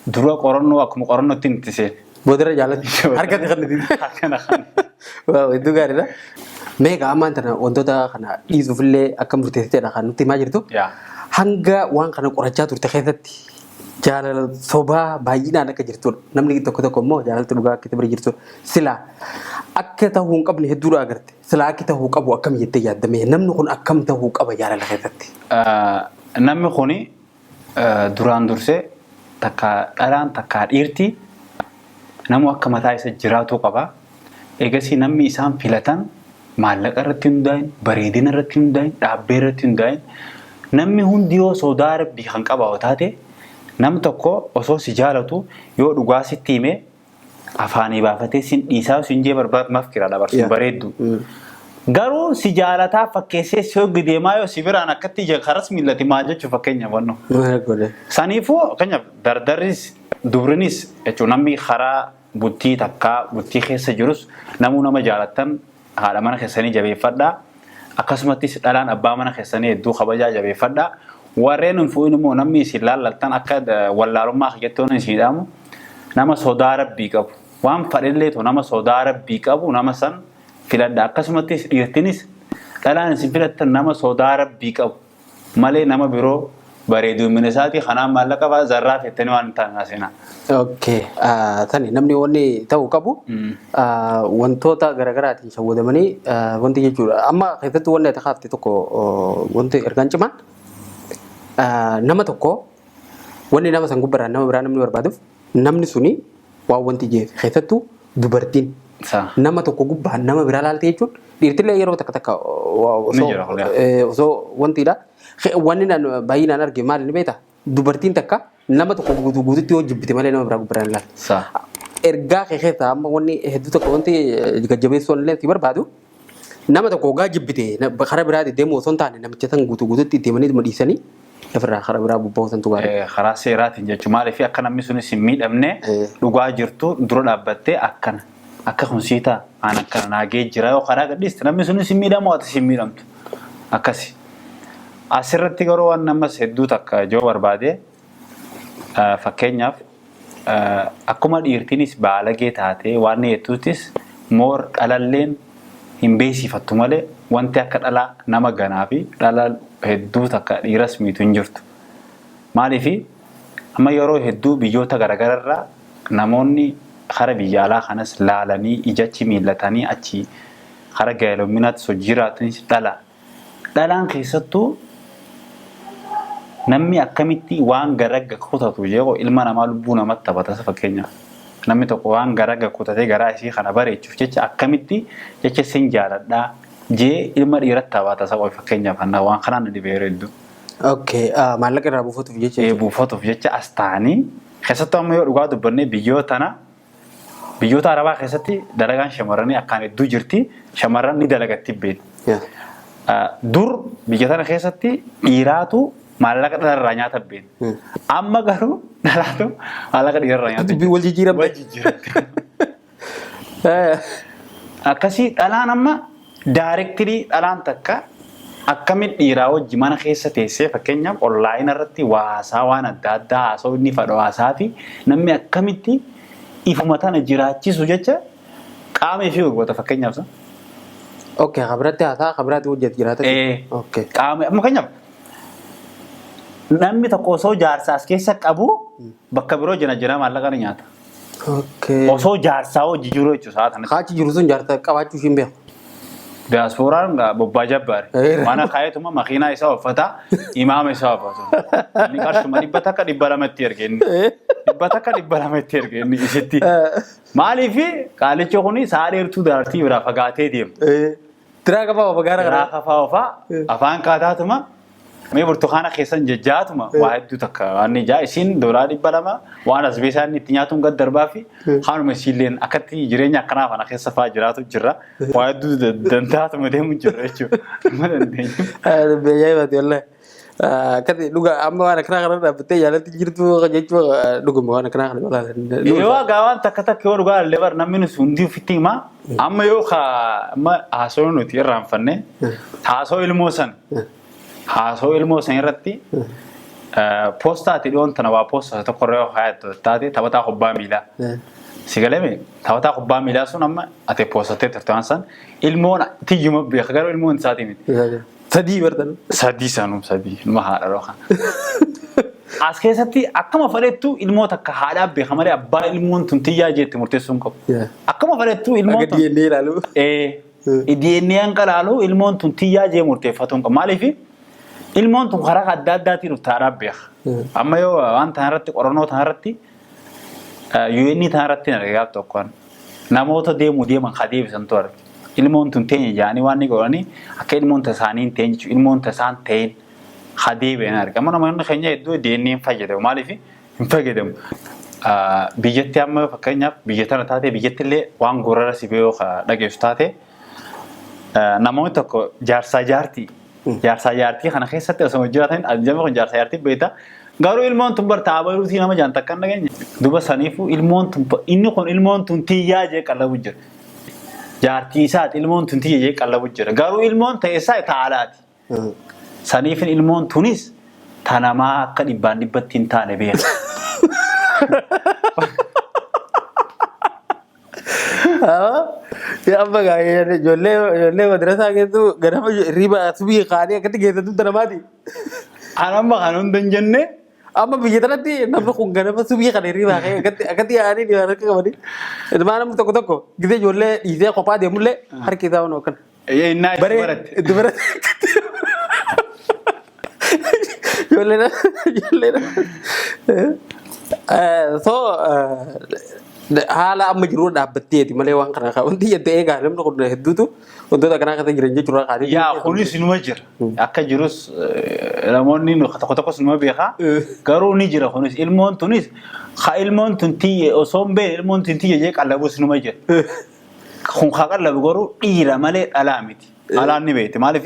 dura qorannoo akkuma qorannootti itti seene. Boodarra jaalatu. Harkatti kan nuti. Harka na kan. Waaw, hedduu gaariidha. Mee egaa ammaan tana wantoota kana dhiisuufillee akka murteessiteedha kan nutti himaa jirtu. Yaa. Hanga waan kana qorachaa turte keessatti jaalala sobaa baay'inaan akka jirtudha. Namni tokko tokko immoo jaalalti dhugaa akka itti bira jirtudha. Silaa akka ta'uu hin qabne hedduudha agarte. Silaa akka ta'uu qabu akkam jettee yaaddame? Namni kun akkam ta'uu qaba jaalala keessatti? Namni kuni duraan dursee takka dhalaan takka dhiirti namu akka mataa isa jiraatuu qaba. Egasii namni isaan filatan maallaqa irratti hundaa'in, bareedina irratti hundaa'in, dhaabbee irratti hundaa'in, namni hundi yoo sodaa rabbii kan qabaatu taate, nam tokko osoo si jaalatu yoo dhugaa sitti hime afaanii baafatee sin dhiisaa sin jee barbaad mafkira dabarsu bareeddu. Garuu si jaalataa fakkeessee si hoggi deemaa yoo si biraan akkatti ija karas miillati maal jechuu fakkeenyaaf wannu. Saniifuu fakkeenyaaf dardarris dubrinis jechuun namni karaa bultii takkaa bultii keessa jirus namuu nama jaalattan haadha mana keessanii jabeeffadhaa. Akkasumattis dhalaan abbaa mana keessanii hedduu kabajaa jabeeffadhaa. Warreen hin fuudhin immoo namni isin laallattan akka wallaalummaa kiyyattoon isin dhaamu nama sodaa rabbii qabu. Waan fadhillee ta'u nama sodaa rabbii qabu nama san filadha. Akkasumattis dhiirtinis dhalaan isin filattan nama sodaa rabbii qabu malee nama biroo bareedumina isaatii kanaan maallaqa fa'aa zarraa fettanii waan hin taane seenaa. Okay. Tani namni wanni ta'uu qabu wantoota garaagaraatiin shawwadamanii wanti jechuudha. Amma keessattuu wanni ati kaafte tokko wanti ergaan cimaan nama tokko wanni nama san gubbarraan nama biraa namni barbaaduuf namni suni waan wanti jeef keessattuu dubartiin Nama tokko gubbaan nama biraa laalte jechuun dhiirtillee yeroo takka takka Ni jira kun, yaa. Osoo wantiidha. Wanni naan baay'inaan arge maali ni beektaa? Dubartiin takka nama tokko guutuu guututti yoo jibbite malee nama biraa gubbaan hin laaltu. Ergaa kee keessaa amma wanni hedduu tokko wanti gajjabeessuu illee si barbaadu, nama tokko hoggaa jibbite karaa biraa deemuu osoo hin taane, namicha san guutuu guututti deemanii dhiisanii ofirraa karaa biraa bobba'uu santu gaarii. Karaa seeraatiin jechuun maaliif akka namni sunis hin miidhamne, dhugaa jirtu dura dhaabbattee akkana akka kun sii ta'a, aan akkana naagee jira, yoo karaa gadhiiste namni sunis hin miidhamu, ati hin miidhamtu akkasi. Asirratti garuu waan namas hedduu takka joo barbaade, fakkeenyaaf akkuma dhiirtiinis baalagee taatee waan jettuutis moor dhalalleen hin beeksifattu malee, wanti akka dhalaa nama ganaa fi dhala hedduu takka dhiiras miitu hin jirtu. Maaliifi amma yeroo hedduu biyyoota garagararraa namoonni kara biyya alaa kanas laalanii ijachi miillatanii achi kara gaa'eloominaatti hojii jiraatanis dhala. Dhalaan keessattuu namni akkamitti waan garagga kutatu jeeqoo ilma namaa lubbuu namatti taphata fakkeenyaaf. Namni tokko waan garagga kutatee garaa isii kana bareechuuf jecha akkamitti jecha sin jaaladhaa jee ilma dhiiratti taphata isa qofa fakkeenyaaf waan kanaan na dhibee yeroo hedduu. Okay, maallaqa irraa buufatuuf jecha. Buufatuuf jecha as ta'anii, keessattuu amma yoo dhugaa dubbannee biyyoota tana, biyyoota Arabaa keessatti dalagaan shamarranii akkaan hedduu jirti. Shamarran ni dalagatti beektu. Dur biyya tana keessatti dhiiraatu maallaqa dhalarraa nyaata beektu. Amma garuu dhalaatu maallaqa dhiirarraa nyaata. Dubbii wal jijjiiramte. Wal jijjiiramte. Akkasii dhalaan amma directly dhalaan takka akkamitti dhiiraa wajji mana keessa teessee, fakkeenyaaf online irratti waa haasaa, waan adda addaa haasa'u, inni fadhu haasaa fi namni akkamitti ifuma tana jiraachisu jecha qaama ifii gurgurata fakkeenyaaf san. Okay, kabiraatti haasaa kabiraatti hojjetu jiraata. Okay. Qaama amma fakkeenyaaf namni tokko osoo jaarsa as keessa qabu bakka biroo jina jira maallaqa ni nyaata. Osoo jaarsaa hojii jiru jechuudha sa'a kanatti. Kaachi jiru sun jaarsa qabaachuu hin beeku. Diyaaspooraan bobbaa jabbaare. Mana kaayetuma makiinaa isaa uffata, imaama isaa uffatu. Inni qarshuma 100 200 itti erge inni. 100 200 itti erge inni isitti. Maaliif qaalichi kuni sa'a dheertuu daartii biraa fagaatee deema. Tiraa qabaa ofa gaara kana. Tiraa kafaa ofaa afaan kaataatuma mee burtukaana keessan jajjaatuma waa hedduu takka waan ijaa isiin doolaa 200 waan as beesaa inni itti nyaatuun gad darbaa fi haanuma isiilleen akkatti jireenya akkanaa kana keessa fa'aa jiraatu jirra. Waa hedduu dandaatuma deemu jirra jechuudha. Amma dandeenyu. Ajaa'ibaati wallahi. Akkati dhuga amma waan akkanaa kana dhaabbattee jaalatti jirtu jechuun dhuguma waan akkanaa kana ilaalan. Yoo gaa waan takka takka yoo dhugaa illee bar namni nuti hundi ofitti himaa, amma yoo ka amma haasoo nuti irraanfanne haasoo ilmoo san irratti poostaati dhiyoon tana waa poostaa tokko irra yoo kaayattu taate, taphataa kubbaa miilaa. Si galame taphataa kubbaa miilaa sun amma ati poostattee turte waan san ilmoon tiyyuma beeka, garuu ilmoon isaatii miti. Sadii bartan. Sadii sanuu sadii ilma haadha dhookan. As keessatti akkuma fedhettu ilmoo takka haadhaa beeka malee abbaa ilmoon tun tiyyaa jeetti murteessuu hin qabu. Akkuma fedhettu ilmoon Akka tun DNA ilaalu. DNA hanqa ilaalu ilmoon tun tiyyaa jee murteeffatuu hin qabu. Maaliif ilmoon tun karaa adda addaatiin dhufte haadhaa beeka. Amma yoo waan tana irratti qorannoo tana irratti UN tana irratti hin arge gaaf tokkoon namoota deemuu deeman ka deebisantu arge. Ilmoon tun teenya jedhanii waan ni godhanii akka ilmoon tasaanii hin ta'in jechuudha. Ilmoon tasaan ta'in ha deebi'an arge. Amma namoonni keenya hedduu DNA hin fayyadamu. Maaliif hin fayyadamu? Biyyatti amma fakkeenyaaf biyya tana taate, biyyatti illee waan gorara si beeku dhageessu taate, namoonni tokko jaarsaa jaartii jaarsaa jaartii kana keessatti osoo jiraatan ajjama kun jaarsaa jaartii beekta. Garuu ilmoon tun bar taabaluutii nama jaan takka hin dhageenye. Duba saniifuu ilmoon tun inni kun ilmoon tun tiyyaa jee qallabu jira. Jaartii isaati ilmoon tun tiyya jee qallabu jira. Garuu ilmoon ta'e isaa taalaati. Saniifin ilmoon tunis tanamaa akka dhibbaan dhibbatti hin taane beeka. Amma ijoollee madrasaa keessu ganama riba subii kaanii akkatti geessatu tanamaati. An amma kan hunda hin jenne. Amma biyya tanatti namni kun ganama subii kana hirribaa ka'ee akkatti yaa'anii dhiyaan harka qabanii. Ilmaan namni tokko tokko gisee ijoollee dhiisee kophaa deemullee harki isaa waan akkana. Innaa itti Baree baratte. itti baratte. Ijoollee ijoollee. So Haala amma jiru dhaabbatteeti malee waan kana wanti jettee eegaa namni kun hedduutu wantoota akkanaa keessa jiran jechuudha kaatee. Yaa, kunis numa jira. Akka jirus namoonni tokko tokkos numa beekaa. Garuu ni jira kunis, ilmoon tunis ka ilmoon tun tiyye osoo hin beekne ilmoon tun tiyye jee qallabus numa jira. Kun ka qallabu garuu dhiira malee dhalaa miti. Dhalaan ni beekti, maaliif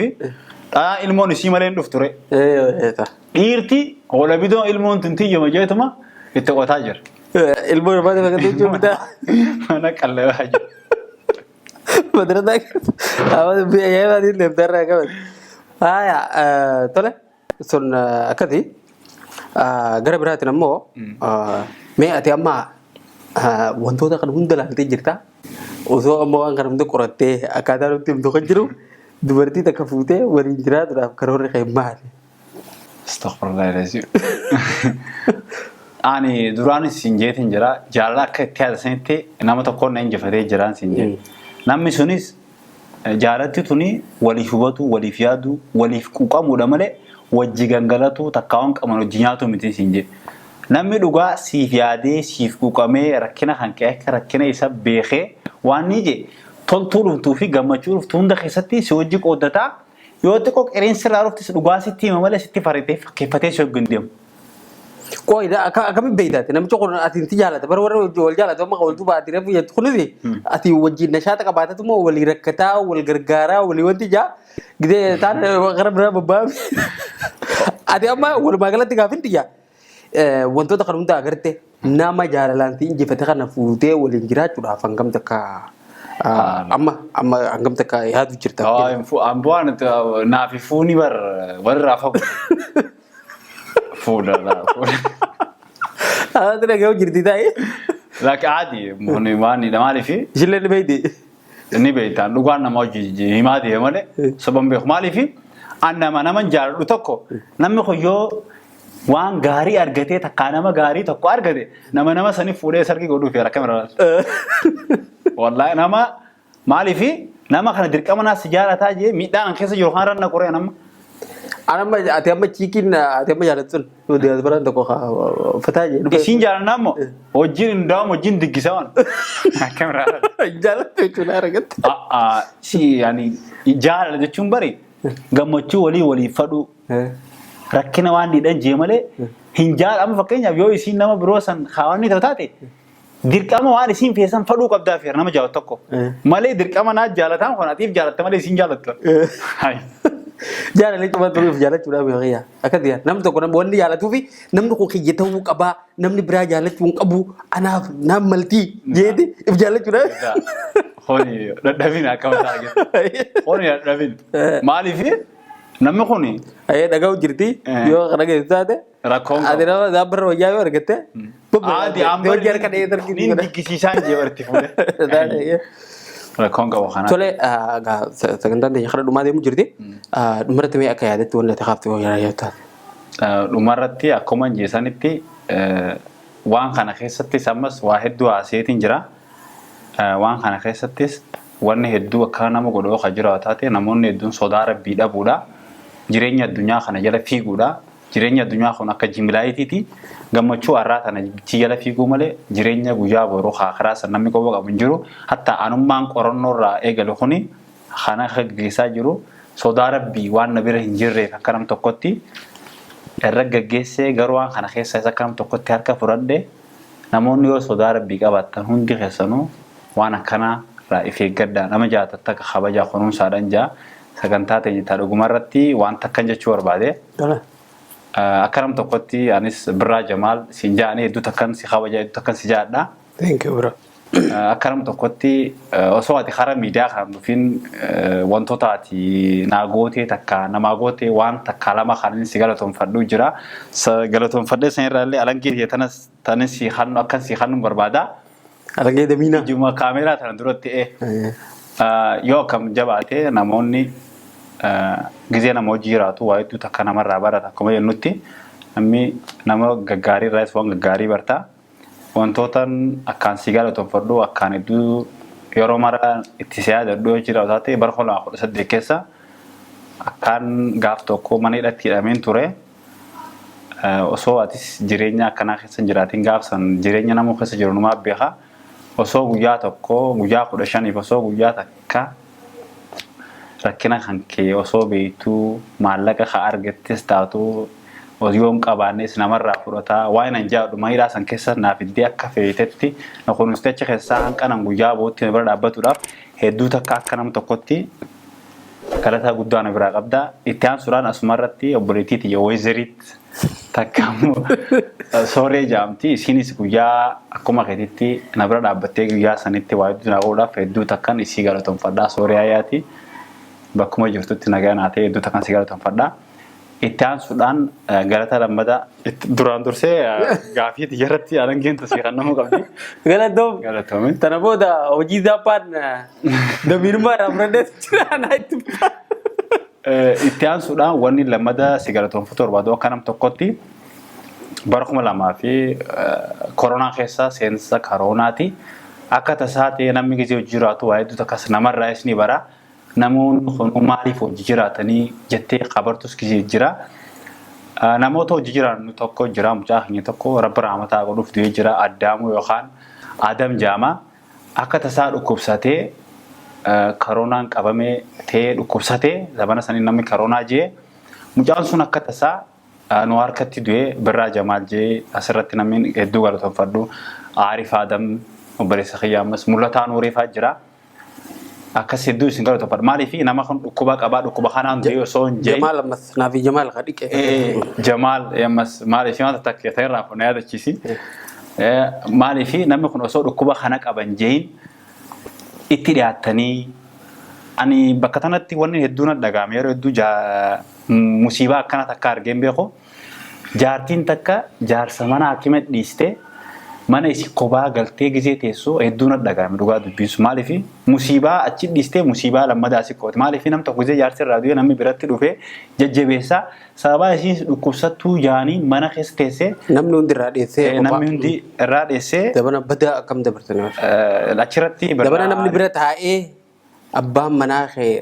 dhalaan ilmoon isii malee hin dhuftu re. Dhiirti hoola bidoo ilmoon tun tiyyuma jeetuma itti qotaa jira. Ilmoo barbaade fakkaatu jechuun bitaa. Mana qallabaa jira. Madrasaa keessa. Hawaasa biyya ajaa'ibaatiin deemtarraa qaban. Haaya, tole sun akkasi. Gara biraatiin ammoo mee ati amma wantoota kana hunda ilaaltee jirta. Osoo amma waan kana hunda qorattee akkaataa nutti himtu kan jiru, dubartii takka fuutee waliin jiraatuudhaaf karoorri kee maali? Astaghfirullah alazim. Ani duraanis siin jeetiin jira. Jaalala akka itti yaada sanitti nama tokkoon na injifatee jiraan siin jedhe. Namni sunis jaalatti tuni waliif hubatu, waliif yaadu, waliif quuqamuudha malee wajji gangalatu takkaa waan qaban wajji nyaatu miti siin jedhe. Namni dhugaa siif yaadee siif quuqamee rakkina kan kee akka rakkina isa beekee waan ni je toltuu dhuftuu fi gammachuu dhuftu hunda keessatti si wajji qooddataa, yoo xiqqoo qereensi irraa dhuftis dhugaa sitti hima malee sitti faritee fakkeeffatee si wajjin deemu. Qoy akkamiin beektaati? Namichi kun ati itti jaalata. Bara warra wal jaalatu amma wal duuba ati reefu jettu kunis ati wajjin nashaata qabaatatu moo walii rakkataa, wal gargaaraa, walii wanti jaa gidee taan gara biraa babbaa'ame. Ati amma walumaa galatti gaafin xiyya wantoota kan hunda agarte nama jaalalaan si injifate kana fuutee waliin jiraachuudhaaf hangam takka amma hangam takka yaadu jirta? Ambu'aan naafi fuuni bar walirraa fagoo. Fuudha fuudha. Ati dhaga'u jirti taa'ee. Lakki, aadi kun waan maaliif Ishillee ni beekti. Ni beektaan, dhugaan nama hojii himaa deema malee soban beeku. Maaliif an nama naman jaaladhu tokko, namni kun yoo waan gaarii argatee takkaa nama gaarii tokko argate, nama sanii fuudhee sargii godhuuf yaala akkam irraa. Wallaahi nama maaliif nama kana dirqama naas si jaalataa jee miidhaan an keessa jiru kan ranna qoree nama. Anamma ati amma chiikiin ati amma jaalattu sun diyaasparaan tokko fataa jee dhufe. Isiin jaalannaa immoo hojiin hundaa'u hojiin diggisa waan. Akkam irraa. Jaalattu jechuudha argatte. Si yani jaalala jechuun bari gammachuu walii waliif fadhuu, rakkina waan dhiidhan jee malee hin jaala. Amma fakkeenyaaf yoo isiin nama biroo san kaawwanni ta'u taate, dirqama waan isiin feesan fadhuu qabdaa feera nama jaalatu tokko malee dirqama naa jaalataan kun atiif jaalatta malee isiin jaalatta. Hai. Jaalala jechuun turuuf jaalachuudhaaf yoo akkasi namni tokko nama wanni jaalatuu fi namni kun kiyya ta'uu qabaa, namni biraa jaalachuu hin qabu, anaaf naaf maltii jeeti if jaalachuudhaaf. Kuni dadhabina akka mataa argite. Kuni dadhabina. Maaliif namni kuni Ayee, dhaga'u jirti yoo kana geessu taate. Rakkoon Ati qabu. nama zaabbarra wayyaa yoo argatte. Aadi amma Hojii harka dhahee tarkiitii nin godha. diggisiisaan jee barti fuudhe. Rakkoon qabu kana. Tole, sagantaan teenya kana dhumaa deemu jirti. Dhumarratti mee akka yaadatti wanni ati kaafte yoo yaada taate. Dhumarratti akkuma jeesanitti waan kana keessattis ammas waa hedduu haaseetiin jira. Waan kana keessattis wanni hedduu akka nama godhu akka jiru taate, namoonni hedduun sodaa rabbii dhabuudha. Jireenya addunyaa kana jala fiiguudha. Jireenya addunyaa kun akka jimilaayitiiti. Gammachuu har'aa tana jala fiiguu malee jireenya guyyaa boruu akiraa san namni qofa qabu hin jiru. Hatta anummaan qorannoo irraa eegalu kuni kana akka gaggeessaa jiru sodaa rabbii waan na bira hin jirreef akka nam tokkotti irra gaggeessee, garuu waan kana keessa isa akka nam tokkotti harka fudhadhe. Namoonni yoo sodaa rabbii qabaattan hundi keessanuu waan akkanaa irraa if eeggadhaa, nama jaalatattu akka kabajaa kunuunsaadhaan jaa. Sagantaa teenya taa dhuguma irratti waan takkan jechuu barbaade. Akka nam tokkotti anis Birraa Jamaal siin jaanii hedduu takkan si kabaja, hedduu takkan si jaadha. Thank you, bro. Akka nam tokkotti osoo ati karaa miidiyaa kanaan dhufin wantoota ati naa gootee takka namaa gootee waan takka lama kan inni si galatoonfadhu jira. Galatoonfadhee sanirraa illee alangee kee tanas tanis si hannu akkan si hannu barbaada. Alangee damiinaa. Ijuma kaameeraa tana duratti yoo akkam jabaate, namoonni gizee nama hojii jiraatu waa hedduu takka namarraa barata. Akkuma jennutti namni nama gaggaarii irraas waan gaggaarii barta. Wantootaan akkaan si galatoonfadhu, akkaan hedduu yeroo mara itti si yaadadhu yoo jiraatu taate, bara 2018 keessa akkaan gaaf tokko mana hidhatti hidhameen ture. Osoo atis jireenya akkanaa keessa hin jiraatin, gaaf san jireenya nama keessa jiru numaa beeka. Osoo guyyaa tokko, guyyaa 15f, osoo guyyaa takka rakkina kan kee osoo beektuu, maallaqa ka argattes taatu yoom qabaannes namarraa fudhataa waan an jaadhu mahiidhaa san keessa naaf iddee akka feetetti na kunuunsitee achi keessaa hanqanan guyyaa bootti na bira dhaabbatuudhaaf hedduu takka akka nama tokkotti galata guddaa na biraa qabda. Itti aansuudhaan asumarratti obboleettii tiyya Weezeriit takka ammoo Sooree jaamti. Isiinis guyyaa akkuma keetitti na bira dhaabbattee guyyaa sanitti waa hedduu na godhuudhaaf hedduu takkan isii galatoomfadha. Sooree Ayaati bakkuma jirtutti nagaa naa ta'e, hedduu takkan si galatoomfadha. Itti aansuudhaan galata lammata duraan dursee gaafii tiyyarratti alangeen tasii kan nama qabdi. Galatoom. Galatoomi. Tana booda hojii Zaappaan damiinummaa irraa fudhadhee jira naa itti. Itti aansuudhaan wanni lammata si galatoomfatu barbaadu, akka nam tokkotti bara 2000 fi koronaa keessa, seensa koroonaati. Akka tasaa ta'ee namni gizee hojii jiraatu waa hedduu takkas namarraayis ni bara. Namoonni kun maaliif hojii jiraatanii jettee kabartus gizee jira. Namoota hojii jiran tokko jira, mucaa keenya tokko Rabbi rahmataa godhuuf du'ee jira, Addaamuu yookaan Adam jaama. Akka tasaa dhukkubsatee, koronaan qabamee ta'ee dhukkubsatee, zamana sanii namni koronaa jee, mucaan sun akka tasaa nu harkatti du'ee. Birraa Jamaal jee asirratti namni hedduu galatoonfadhu. Aarif Adam obboleessa kiyya, ammas Mul'ataa Nuureefaa jira. Akkas hedduu isin galatoonfadha. Maaliif nama kun dhukkuba qabaa, dhukkuba kanaan du'ee osoo hin jeein. Jamaal ammas naafi Jamaal ka dhiqe. Jamaal ammas maaliif wanta takka ta'e irraa kun yaadachiisi. Maaliif namni kun osoo dhukkuba kana qaban jeein itti dhiyaattanii, ani bakka tanatti wanni hedduu na dhaga'ame, yeroo hedduu musiibaa akkana takka argeen beeku. Jaartiin takka jaarsa mana hakima dhiistee mana isi kophaa galtee gizee teessu hedduu na dhaga'ame, dhugaa dubbiinsu. Maaliif musiibaa achi dhiistee musiibaa lammadaa si qooti? Maaliif nam tokko gizee jaarsi irraa du'e namni biratti dhufee jajjabeessaa, sababaa isiin dhukkubsattuu jaanii mana keessa teessee Namni hundi irraa dheessee. Namni hundi irraa dheessee. Dabana badaa akkam dabarsanii. Achirratti. Dabana namni bira taa'ee abbaan manaa kee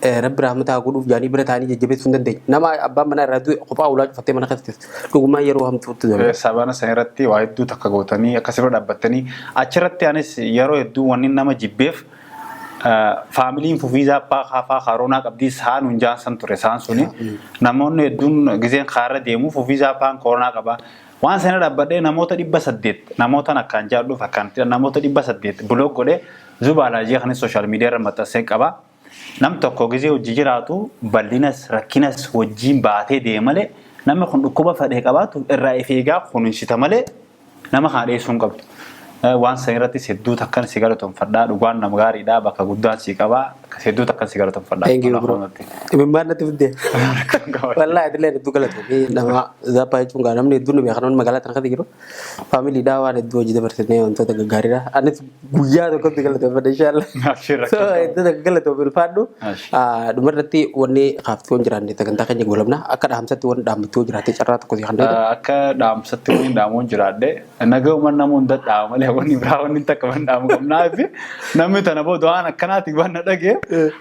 Rabbi rahmataa godhuuf jaanii bira taa'anii jajjabeessuu hin dandeenye. Nama abbaan manaa irraa du'e kophaa ulaa cufattee mana keessa teessu. Dhugumaan yeroo hamtuutti darbe. Sabana san irratti waa hedduu takka gootanii akkasirra dhaabbattanii achirratti, anis yeroo hedduu wanni nama jibbeef faamiliin Fufii Zaappaa kaafaa karoonaa qabdii saan hunjaan san ture. Saan suni namoonni hedduun gizeen kaarra deemu Fufii Zaappaan koronaa qaba. Waan sana dhaabbadhee namoota 800, namootaan akkaan jaadhuuf akkaan namoota 800 block godhee zubaalaa jee kanis social media irra maxxansee qaba. Nam tokko gizee hojii jiraatu bal'inas rakkinas wajjiin baatee deema malee, namni kun dhukkuba fedhee qabaatu irraa if eegaa kunuunsita malee nama kana dheessuu hin qabdu. Waan san irrattis hedduu takkan si galatoonfadhaa, dhugaan nama gaariidha, bakka guddaan si qaba, hedduu takkan si galatoonfadhaa. Thank you, bro. Imimmaan natti fidde. Wallaahi adillee hedduu galatoomii. Nama Zaappaa jechuun gaa namni hedduun nu beeka, namni magaalaa tana keessa jiru. Faamiliidhaa waan hedduu hojii dabarsinee wantoota gaggaariidha. Anis guyyaa tokkotti galatoomfadha, inshallah. Abshir. So hedduu takka galatoomii, ulfaadhu. Dhumarratti wanni kaaftuu hin jiraanne sagantaa keenya goolabna. Akka dhaamsatti wanni dhaammattuu jiraate carraa tokko si kan Akka dhaamsatti wanni dhaamuun jiraadhe, nagahuma nama hunda dhaama malee wanni biraa wanni takka waan dhaamu qabnaa fi namni tana booda waan akkanaati waan na dhagee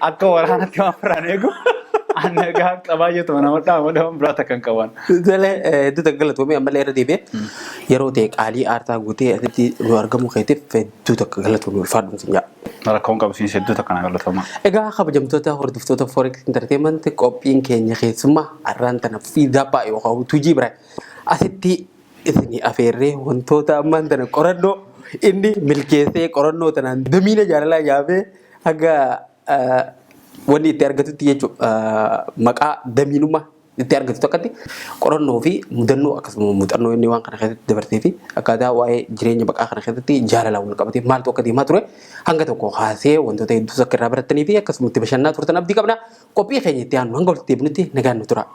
akka waraanatti waan biraan eegu an nagaa qabaa jetuma nama dhaama malee waan biraa takka hin qaban. Tole, hedduu takka galatoomii. Ammallee irra deebi'ee yeroo ta'e qaalii aarsaa guutee asitti nu argamuu keetiif hedduu takka galatoomii, ulfaadhu sin jedha. Rakkoon qabsiis, hedduu takka na galatoomaa. Egaa kabajamtoota hordoftoota Forex Entertainment, qophiin keenya keessummaa har'aan tana fi Zaappaa yookaan Tuujii bira asitti isinii afeerree, wantoota ammaan tana qorannoo inni milkeessee, qorannoo tanaan damiina jaalalaa yaabee haga wanni itti argatutti jechuudha, maqaa damiinummaa itti argatu takkatti qorannoo fi mudannoo, akkasuma muuxannoo inni waan kana keessatti dabarsee fi akkaataa waa'ee jireenya baqaa kana keessatti jaalalaan wal qabatee maaltu akka deemaa ture hanga tokko kaasee wantoota hedduus akka irraa barattanii fi akkasuma itti bashannanaa turtan abdii qabna. Qophii keenya itti aanu hanga walitti deebinutti nagaan nu tura.